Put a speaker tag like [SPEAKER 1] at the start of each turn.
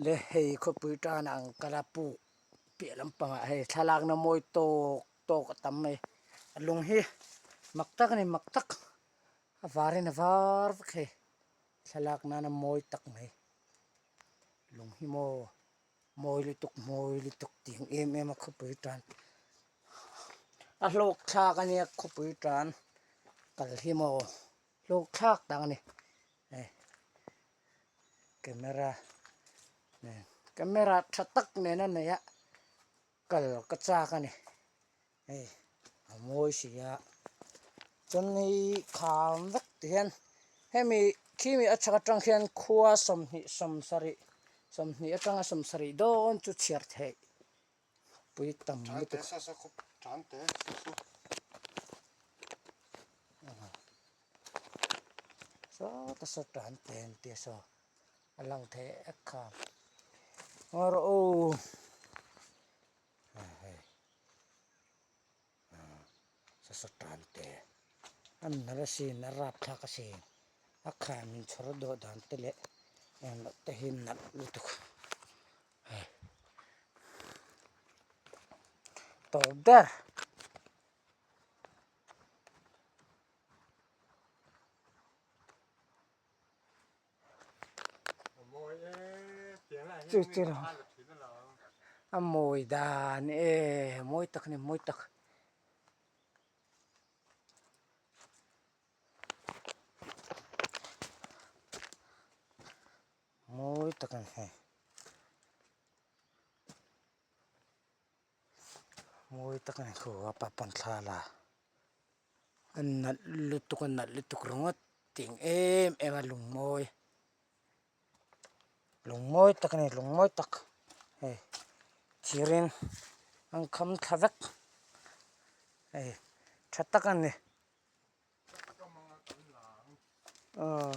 [SPEAKER 1] Le hei khawpui tan ang kala puk piah lampangah hei thlalakna mawi tawk tawk a tam mai a lung hi mak tak a ni mak tak a varin a var vek hei thlalak nana mawi tak mai lung hi maw mawi lutuk mawi lutuk tih ang em em a khawpui tan a hlawk thlak a nia khawpui tan kal hi maw hlawk thlak tak a ni hei camera nen camera tha tak nen a nei a kal ka chak a ni hei a mawi si a chuan hei kham vek ti hian hemi khimi a chhak atang khian khua sawmhnih sawmsarih sawmhnih atanga sawmsarih dawn chu chhiar theih pui tam lutuk. Sawta saw tan te an tia saw a lang thei ek kha ngaw rawh u hei saw saw tan te a nalh asin a rapthlak asin a khan in chhawr dawh dan te leh englo te hi nalh lutuk hei tawp ber. Chu chu a mawi dan e mawi tak a ni mawi tak. Mawi tak a ni hei. Mawi tak a ni khu a pa pawn thla la a nalh lutuk a nalh lutuk ringawt tih ang em em a lung mawi lung mawi tak a ni lung mawi tak hei thir in an kham thla vek hei tha tak a ni. Aw.